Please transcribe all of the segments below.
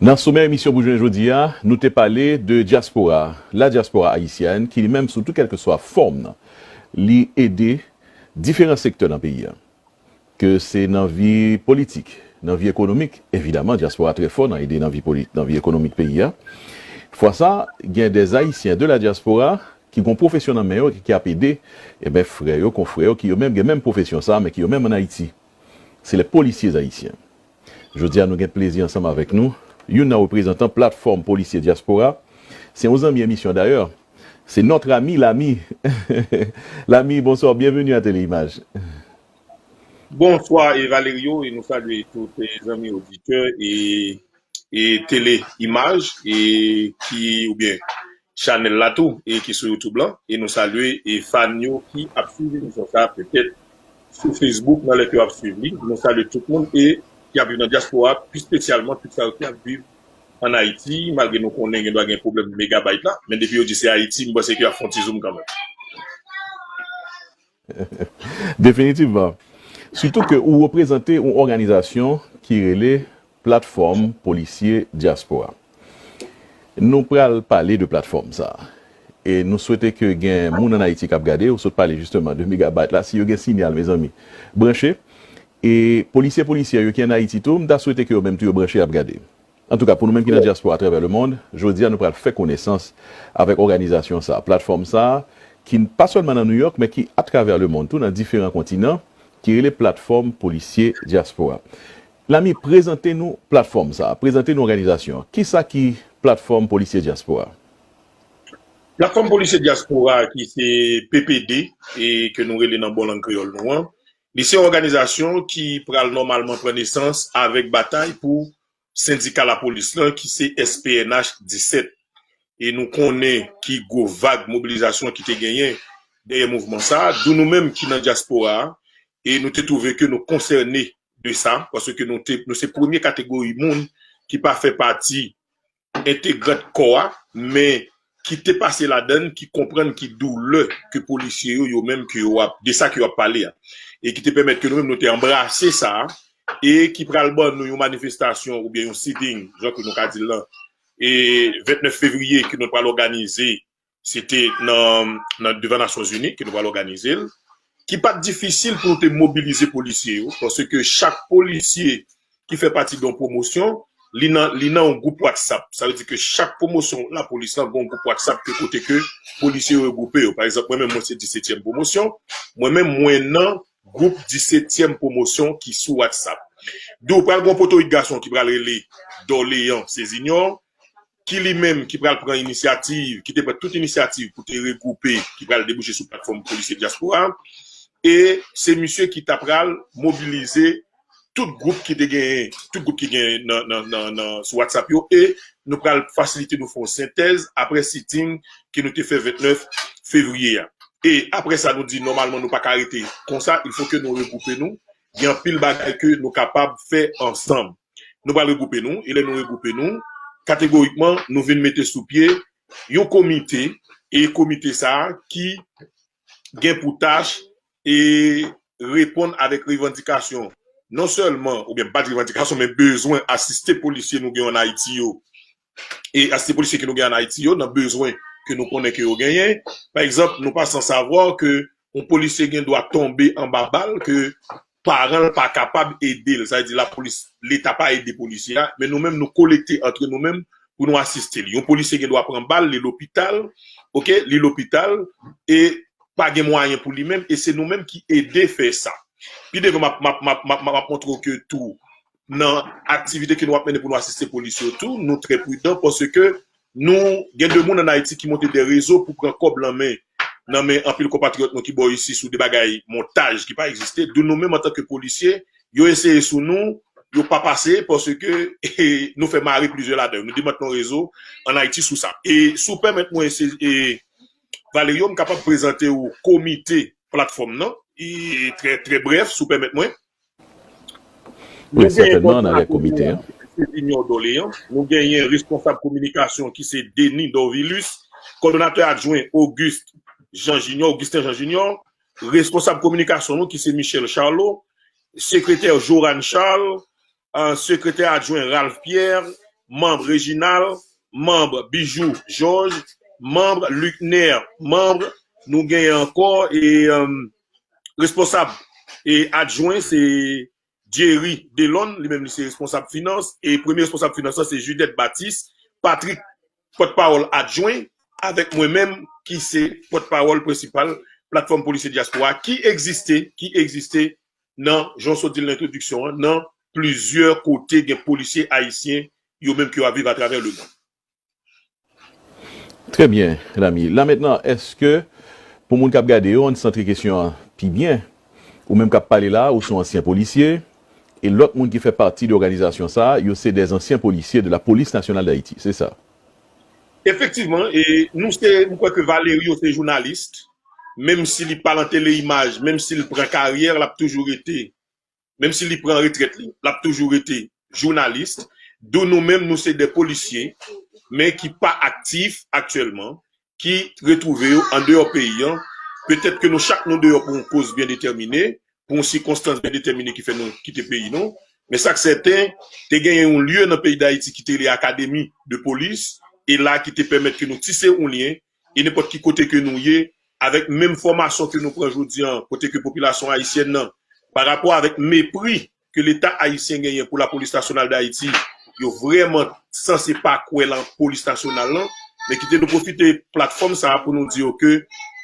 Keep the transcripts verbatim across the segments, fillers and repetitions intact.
Nan somè emisyon pou jounen jodi a, nou te pale de dyaspora, la diaspora haïtienne, ki li menm sou tou kèlkeswa fòm nan, li ede diferan sektè nan peyi a. Ke se nan vi politik, nan vi ekonomik, evidaman, dyaspora trè fò nan ede nan vi poli-, nan vi ekonomik peyi a. Fwa sa, gen des Haïtiens de la diaspora ki gon pwofesyon nan men yo, ki ap ede, e ben, frè yo, konfrè yo, ki yo menm gen menm pwofesyon sa, men ki yo menm ann Ayiti. Se les policiers haïtiens. Jodi a, nou gen plezi ansanm avèk nou, youn nan reprezantan platfòm polisye dyaspora. Se yon zanmi emisyon dayè. Se notre ami, l'ami. L'ami, bonsoir, bienvenue à Télé Image. Bonswa, e Valerio, e nou salye tout, e zanmi oditè e, e Télé Image, e ki, oubyen chanèl la tou, e ki sou YouTube lan, e nou salye e fan yo ki ap swiv emisyon sa a, petèt sou Facebook, nan lè ke yo ap swiv li. Nou salye tout moun e ki ap viv nan dyaspora, pi espesyalman tout sa yo ki ap viv ann Ayiti, malgre nou konnen gen dwa gen pwoblèm megabayt la, men depi yo di se Ayiti, m panse ke y ap fè yon ti zoom kanmenm. Definitivman. Sitou ke ou reprezante yon òganizasyon ki rele Platfòm Polisye Dyaspora. Nou pral pale de platfòm sa a. E nou swete ke gen moun ann Ayiti k ap gade, ou sot pale jisteman de megabayt la, si yo gen sinyal, mezanmi, branche. E polisye, polisyè yo ki ann Ayiti tou, m ta swete ke yo menm tou yo branche ap gade. Antouka, pou nou menm ki nan dyaspora atravè lemonn, jodi a nou pral fè konesans avèk òganizasyon sa a, platfòm sa a, ki pa sèlman nan New York, men ki atravè lemonn tou, nan diferan kontinan, ki rele Platfòm Polisye Dyaspora. Lami, prezante nou platfòm sa a, prezante nou òganizasyon an. Kisa ki Platfòm Polisye Dyaspora? Platfòm Polisye Dyaspora, ki se P P D, e ke nou rele nan bon lang kreyòl nou an, li se yon òganizasyon ki pral nòmalman pran nesans avèk batay pou sendika lapolis lan, ki se S P N H disèt. E nou konnen ki gwo vag mobilizasyon ki te genyen dèyè mouvman sa a, dou nou menm ki nan dyaspora a, e nou te twouve ke nou konsène de sa, paske nou te, nou se premye kategori moun ki pa fè pati entegrant kò a, men ki te pase ladann, ki konprann ki doulè ke polisye yo, yo menm ke yo ap, de sa ke yo ap pale a. E ki te pèmèt ke nou menm nou te anbrase sa a, e ki pral ban nou yon manifestasyon oubyen yon sitting, jan ke nou ka di l lan, e vennèf fevriye ke nou pral òganize, se te nan, nan devan Nasyonzini ke nou pral òganize l, ki pa t difisil pou nou te mobilize polisye yo, paske chak polisye ki fè pati de yon pwomosyon, li nan, li nan yon gwoup WhatsApp. Sa vle di ke chak pwomosyon lapolis lan gen yon gwoup WhatsApp ke kote ke polisye yo regwoupe yo. Pa egzanp, mwen menm, mwen se disetyèm pwomosyon. Mwen menm, mwen nan gwoup disetyèm pwomosyon ki sou WhatsApp. Dou, pral gen yon potorik gason ki pral rele Dorleyan Sezinyò, ki li menm ki pral pran inisyativ, ki te pran tout inisyativ pou te regwoupe, ki pral debouche sou platfòm Polisye Dyaspora. E se misye ki ta pral mobilize tout gwoup ki te genyen, tout gwoup ki genyen nan, nan, nan, nan, sou WhatsApp yo, e nou pral fasilite nou fè yon sentèz apre sitting ke nou te fè vennèf fevriye a. E apre sa, nou di, nòmalman, nou pa ka rete konsa, il faut que nou regwoupe nou. Gen anpil bagay ke nou kapab fè ansanm. Nou pral regwoupe nou, e lè nou regwoupe nou, kategorikman, nou vin mete sou pye yon komite, e komite sa a ki gen pou tach e reponn avèk revandikasyon, non sèlman, oubyen pa t revandikasyon, men bezwen asiste polisye nou gen ann Ayiti yo, e asiste polisye ke nou gen ann Ayiti yo, nan bezwen ke nou konnen ke yo genyen. Pa egzanp, nou pa san savwa ke yon polisye gen dwa tonbe anba bal, ke paran l pa kapab ede l. Sa vle di lapolis, Leta pa ede polisye a, men nou menm nou kolekte antre nou menm pou nou asiste l. Yon polisye gen dwa pran bal, li lopital, oke, li lopital, e pa gen mwayen pou li menm, e se nou menm ki ede fè sa. Pi devan, m ap, m ap, m ap, m ap, m ap montre w ke tou, nan aktivite ke nou ap mennen pou nou asiste polisye yo tou, nou trè pridan, paske nou gen de moun ann Ayiti ki monte de rezo pou pran kòb nan men, nan men anpil konpatriyòt nou ki bò isi sou de bagay montaj ki pa egziste. Dou nou menm antanke polisye, yo eseye sou nou, yo pa pase, paske nou fè mare plizyè ladan yo. Nou demante yon rezo ann Ayiti sou sa. E si w pèmèt mwen, se, e, Valerio, m kapab prezante w komite platfòm nan, e trè, trè brèf, si w pèmèt mwen. Wi, sètènman, ann avèk komite an. Se Junior Doléan. Nou genyen responsab kominikasyon ki se Denis Dorvilus, kòdonatè adjwen Auguste Jean Junior, Augustin Jean Junior, responsab kominikasyon nou ki se Michel Charlot, sekretè Joran Charles, euh, sekretè adjwen Ralph Pierre, manm Reginald, manm Bijou Georges, manm Luckner, manm, nou genyen ankò e, um, responsab e adjwen, se Jerry Delon, li menm li se responsab finans, e premye responsab finans lan se Judette Baptiste, Patrick, pòtpawòl adjwen, avèk mwen menm ki se pòtpawòl prensipal Platfòm Polisye Dyaspora ki egziste, ki egziste nan, jan w sot di l nan entwodiksyon an, nan plizyè kote gen polisye ayisyen yo menm ki yo ap viv atravè lemonn. Trè byen, Lami. La mentnan, èske, pou moun k ap gade yo, ann santre kesyon an pi byen, ou menm k ap pale la, ou se yon ansyen polisye, e lòt moun ki fè pati de òganizasyon sa a, yo se dè ansyen polisye de la Police Nationale d'Haïti, se sa? Efektivman, e nou se, m kwè ke Valerio se jounalis, menm si li pa nan teleimaj, menm si l pran karyè, l ap toujou rete, menm si li pran retrèt li, l ap toujou rete jounalis. Dou nou menm, nou se de polisye, men ki pa aktif aktyèlman, ki retwouve yo andeyò peyi an. Petèt ke nou chak nou deyò pou yon koz byen detèmine, pou yon sikonstans byen detèmine ki fè nou kite peyi nou. Men sa k sèten, te genyen yon lye nan peyi Dayiti ki te rele Akademi de Polis, e la ki te pèmèt ke nou tise yon lyen, e nenpòt ki kote ke nou ye, avèk menm fòmasyon ke nou pran jodi an, kote ke popilasyon ayisyèn nan, pa rapò avèk mepri ke Leta ayisyen genyen pou Lapolis Nasyonal Dayiti, yo vrèman sanse pa kwè nan polis nasyonal lan, men kite nou pwofite platfòm sa a pou nou di yo ke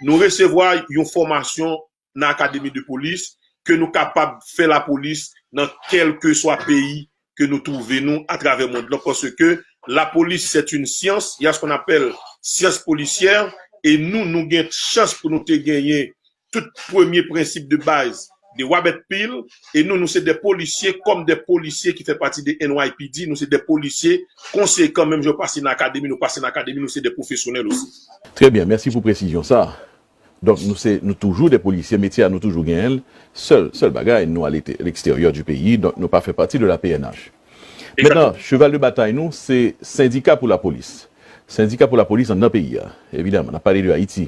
nou resevwa yon fòmasyon nan akademi de polis, ke nou kapab fè lapolis nan kèlkeswa peyi ke nou twouve nou atravè mond lan, paske lapolis, c'est une science, il y a ce qu'on appelle science policière, e nou, nou gen chans pou nou te genyen tout premye prensip de baz de Robert Peel, e nou, nou se de polisye, kòm de polisye ki fè pati de N Y P D, nou se de polisye konsekan, menm jan yo pase nan akademi, nou pase nan akademi, nou se de pwofesyonèl osi. Trè byen, mèsi pou presizyon sa. Donk, nou se, nou toujou de polisye, metye a nou toujou genyen l. Sèl, sèl bagay, nou a leksteryè di peyi, donk nou pa fè pati de la P N H. Mentnan, cheval de batay nou, se sendika pou lapolis. Sendika pou lapolis anndan peyi a, evidaman, n ap pale de Ayiti.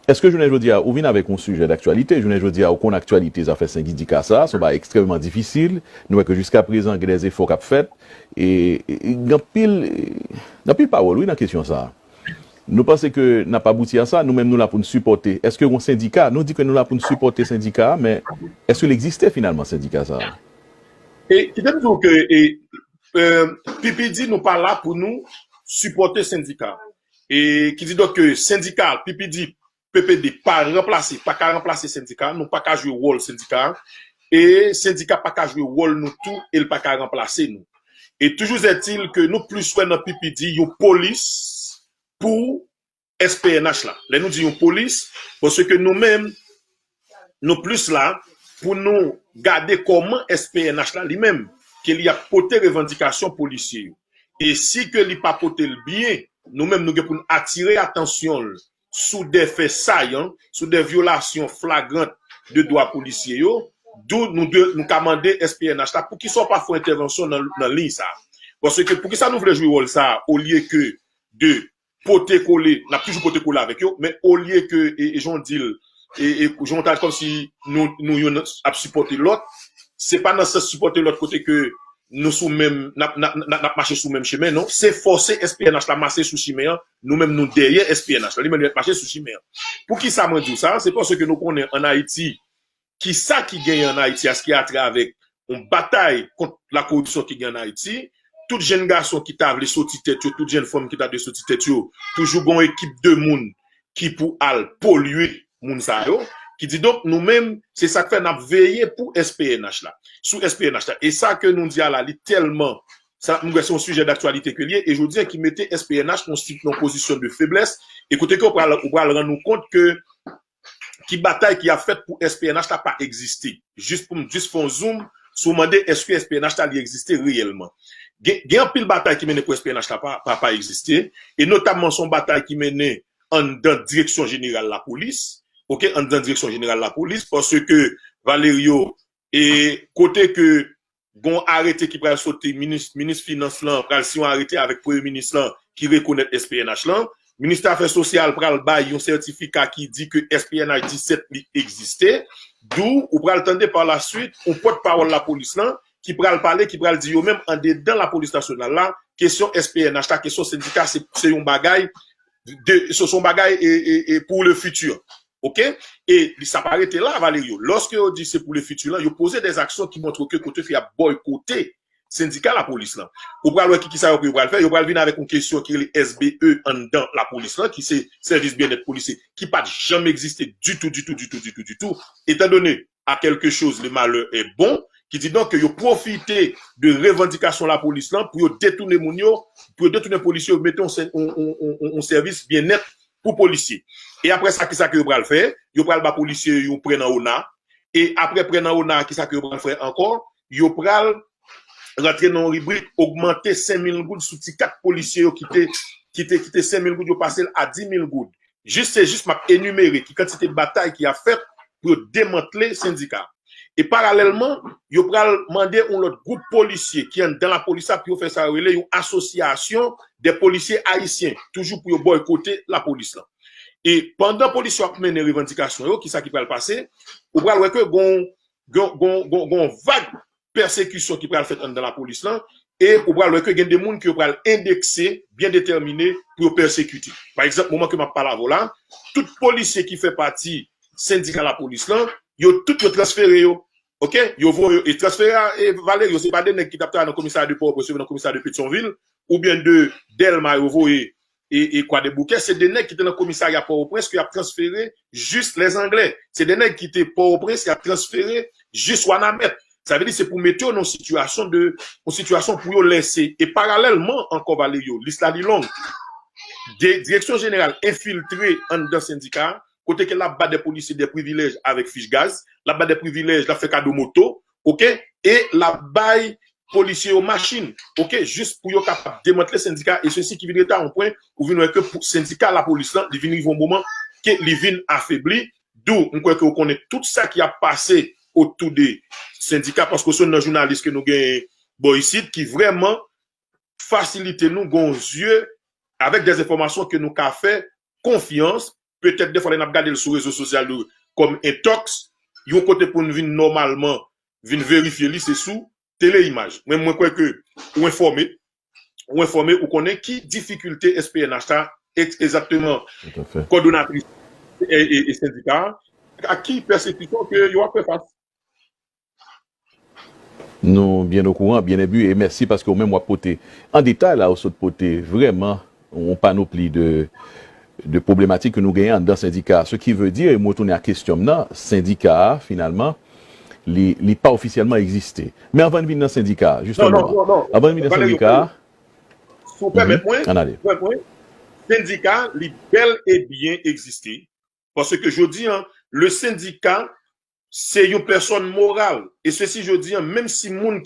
Èske jounen jodi a, ou vin avèk yon sijè daktyalite? Jounen jodi a, ou konn aktyalite zafè sendika sa a, se yon bagay ekstrèmman difisil. Nou wè ke jiskaprezan, gen de zefò k ap fèt. E, e, e gen anpil, e, gen anpil pawòl, wi, nan kesyon sa a. Nou panse ke n ap abouti a sa, nou menm nou la pou n sipòte. Èske yon sendika, nou di ke nou la pou n sipòte sendika a, men èske l egziste finalman, sendika sa a? E kite m di w ke e, e, P P D, nou pa la pou nou sipòte sendika. E ki di donk ke sendika, P P D, P P D pa ranplase, pa ka ranplase sendika, nou pa ka jwe wòl sendika, e sendika pa ka jwe wòl nou tou, e l pa ka ranplase nou. E toujours est-il que nou plis wè nan P P D yon polis pou S P N H la. Lè nou di yon polis, paske nou menm, nou plis la pou nou gade kòman S P N H la li menm, ke li ap pote revandikasyon polisye yo. E si ke li pa pote l byen, nou menm nou gen pou n atire atansyon l sou de fè sayan, sou de vyolasyon flagrant de dwa polisye yo, dou nou, de, nou ka mande S P N H la, poukisa w pa fè entèvansyon nan, nan liy sa a? Paske poukisa nou vle jwe wòl sa a, olye ke de pote kole, n ap toujou pote kole avèk yo, men olye ke, e, e jan w di l, e, e jan w ta kòmsi nou, nou youn ap sipòte lòt, se pa nan sans sipòte lòt kote ke nou sou menm, n ap, n ap, n ap, n ap mache sou menm chemen, non. Se fòse S P N H la mache sou chimen an, nou menm nou dèyè S P N H la, li menm li mèt mache sou chimen an. Poukisa mwen di w sa? Se paske nou konnen ann Ayiti, kisa ki genyen ann Ayiti a, se atravè yon batay kont lakoripsyon ki gen ann Ayiti. Tout jenn gason ki ta vle soti tèt yo, tout jenn fanm ki ta vle soti tèt yo, toujou gen yon ekip de moun ki pou al polye moun sa yo. Ki di donk, nou menm, se sa k fè n ap veye pou S P N H la, sou S P N H la. E sa ke nou di a la, li tèlman, sa, m wè se yon sijè daktyalite ke l ye, e jodi a ki mete S P N H nan yon pozisyon de feblès, e kote ke w pral, ou pral rann ou kont ke ki batay ki ap fèt pou S P N H la pa egziste. Jis pou m jis fè yon zoom, si w mande èske S P N H la li egziste reyèlman. Gen, gen anpil batay ki mennen pou S P N H la pa, pa, pa egziste, e notamman se yon batay ki mennen anndan direksyon jeneral lapolis, oke, anndan direksyon jeneral lapolis, paske Valerio, e kote ke gon arete ki pral soti, minis, minis finans lan pral siyen yon arete avèk premye minis lan ki rekonèt S P N H lan. Ministè Afè Sosyal pral bay yon sètifika ki di ke S P N H disèt li egziste. Dou ou pral tande pa la swit yon pòtpawòl lapolis lan ki pral pale, ki pral di yo menm andedan lapolis nasyonal la, kesyon S P N H la, kesyon sendika, se, se yon bagay de, se, se yon bagay e, e, e pour le futur. Oke? E sa pa rete la, Valerio. Lòske yo di se pour le futur lan, yo poze des actions ki montre ke kote fi ap boykote sendika lapolis lan. Ou pral wè ki, ki sa yo, yo pral fè. Yo pral vin avèk yon kesyon ki rele S B E anndan lapolis lan, ki se sèvis byennèt polisye, ki pa t janm egziste ditou, ditou, ditou, ditou, ditou. Etan done à quelque chose, le malheur est bon, ki di donk ke yo pwofite de revandikasyon lapolis lan pou yo detounen moun yo, pou yo detounen polisye yo, mete yon sè-, yon, yon, yon, yon, yon sèvis byennèt pou polisye. E apre sa, kisa ke yo pral fè? Yo pral ba polisye yo yon prè nan ona. E apre prè nan ona, kisa ke yo pral fè ankò? Yo pral rantre nan yon ribrik ogmante senk mil goud sou ti kat polisye yo ki te, ki te, ki te senk mil goud, yo pase l a dis mil goud. Jis, se jis m ap enimere ki kantite batay ki ap fèt pou yo demantle sendika. E paralèlman, yo pral mande yon lòt gwoup polisye ki anndan lapolis la pou yo fè sa yo rele yon asosyasyon de polisye ayisyen, toujou pou yo boykote lapolis lan. E pandan polisye yo ap mennen revandikasyon yo, kisa ki pral pase? Ou pral wè ke gon, gon, gon, gon, gon vag pèsekisyon ki pral fèt anndan lapolis lan, e ou pral wè ke gen de moun ke yo pral endekse byen detèmine pou yo pèsekite. Pa egzanp, moman ke m ap pale avè w la, tout polisye ki fè pati sendika lapolis lan, yo tout yo transfere yo. Oke? Yo voye yo, e transfere a, e Valerio, se pa de nèg ki t ap travay nan komisarya de Pòtoprens, yo nan komisarya de Petyonvil, oubyen de Dèlma yo voye e, e Kwadèboukè, se de nèg ki te nan komisarya Pòtoprens ke y ap transfere jis Lèzanglè. Se de nèg ki te Pòtoprens, y ap transfere jis Wanament. Sa vle di se pou mete yo nan yon sitiyasyon de, yon sitiyasyon pou yo lèse. E paralèlman ankò, Valerio, lis la li long. De, direksyon jeneral enfiltre anndan sendika a, kote ke l ap ba de polisye de privilèj avèk fich gaz, l ap ba de privilèj, l ap fè kado moto, oke? E l ap bay polisye yo machin, oke, jis pou yo kapab demantle sendika, e sesi ki vin rete a yon pwen, ou vin wè ke pou sendika lapolis lan, li vin rive yon moman ke li vin afebli, dou m kwè ke ou konnen tout sa ki ap pase otou de sendika, paske se youn nan jounalis ke nou genyen bò isit ki vrèman fasilite nou gon zye avèk de enfòmasyon ke nou ka fè konfyans, petèt defwa lè n ap gade l sou rezo sosyal yo kòm entoks, yon kote pou n vin nòmalman, vin verifye li, se sou Teleimaj. Mwen, mwen kwè ke ou enfòme, ou enfòme, ou konnen ki difikilte S P N H la, egzakteman, kòdonatris e, e, e sendika, ak ki pèsekisyon ke yo ap fè fas. Nou byen okouran, byen enbi, e mèsi paske ou menm w ap pote an detay la, ou sot pote vrèman yon panopli de, de pwoblematik ke nou genyen anndan sendika a. Se ki vle di, e m retounen a kesyon m nan, sendika a, finalman, li, li pa ofisyèlman egziste. Men anvan n vin nan sendika a, jisteman, anvan n vin nan sendika a, si w pèmèt mwen, sendika a, li bèl e byen egziste. Paske jodi a, le sendika, se yon pèsòn moral. E sesi jodi a, menm si moun